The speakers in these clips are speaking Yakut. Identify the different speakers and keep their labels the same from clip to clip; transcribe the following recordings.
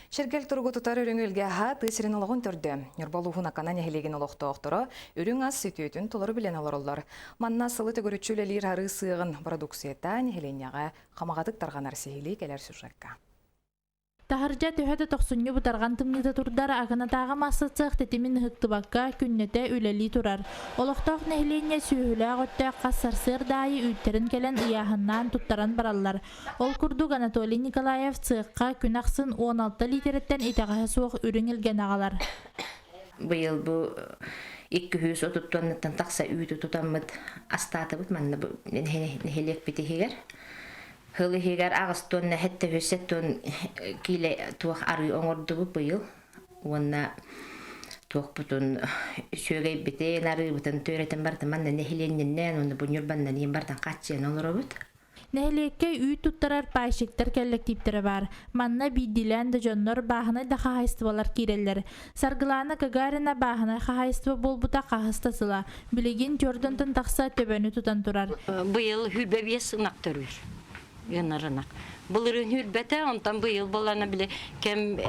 Speaker 1: Чиргэл туругу тутар үрүҥ илгэ аһа тыа сирин олоҕун төрдө. Ньурба улууһун Акана нэһилиэгин олохтоохторо үрүҥ ас үтүөтүн толору билэн олороллор. Манна сылы төгүрүччү үлэлиир арыы сыаҕын бородууксуйата нэһилиэнньэҕэ хамаҕатык тарҕанар сиһилии кэлэр сюжекка.
Speaker 2: Таһырдьа төһө да тохсунньу бытарҕан тымныыта турдар, Аканатааҕы маасса цех тэтимин ыһыктыбакка, күннэтэ үлэлии турар. Олохтоох нэһилиэнньэ сүөһүлээх өттөөх хас сарсыарда аайы үүттэрин кэлэн ыйааһыннаан туттаран бараллар. Ол курдук Анатолий Николаев цехха күн ахсын 16 лиитэрэттэн итэҕэһэ суох үрүҥ илгэни аҕалар.
Speaker 3: Быйыл бу 230 тоннаттан тахса үүтү тутаммыт астаатыбыт манна бу нэһилиэкпит иһигэр. Сыл иһигэр 8 тонна 7 тонна киилэ туох арыы оҥордубут быйыл. Уонна туохпутун сүөгэйбитин, арыыбытын түөрэтин барытын манна нэһилиэнньэннээн уонна бу Ньурбаннан иин бартан хааччыйан олоробут.
Speaker 2: Нэһилиэккэ үүт туттарар пайщиктар кэллэктииптэрэ баар. Манна биирдиилээн да дьоннор, бааһынай да хаһаайыстыбалар киирэллэр. Саргылаана Гагарина бааһынай хаһаайыстыба буолбута хаһыс да сыла. Билигин Дьордонтон тахса төбөнү тутан турар.
Speaker 4: Быйыл хүрбэ биэс ынах төрүүр. Ыанар ынах. Былырыын хүрбэтэ, онтон быйыл болана били кэм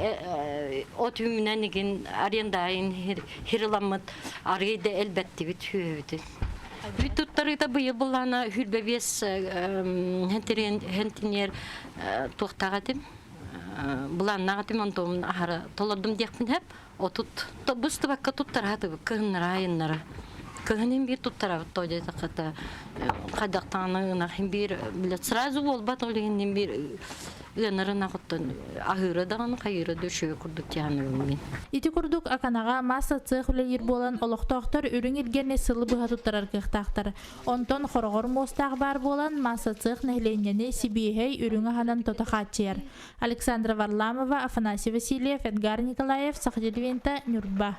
Speaker 4: от үүнэн игин арендайын хириламмыт арый да элбэттибит сүөһүбүтүн. Бүт туттарыыта быйыл буллаана хүрбэ биэс хентинер туохтаах этим былааннаах этим онтуомун аһара толордум диэхпин хэп отут быстыбакка туттараатыбыт кыһыннара айыннара кыһын биир туттарабыт то диэтэххэ хайдахтаҕына ынах биир блядь сразу буолбат ол иһин биир ыанарын оттон аһыыра даҕаны хайыыра да үчүгэй курдук дьаһанабын мин.
Speaker 2: Ити курдук Аканаҕа масса цех үлэлиир буолан олохтоохтор үрүҥ илгэни сылы быһа туттарар кыахтаахтар. Онтон хороҕор муостаах баар буолан масса цех нэһилиэнньэни сибиэһэй үрүҥ аһынан тото хааччыйар. Александра Варламова, Афанасий Васильев, Эдгар Николаев, Саха телевидениета, Ньурба.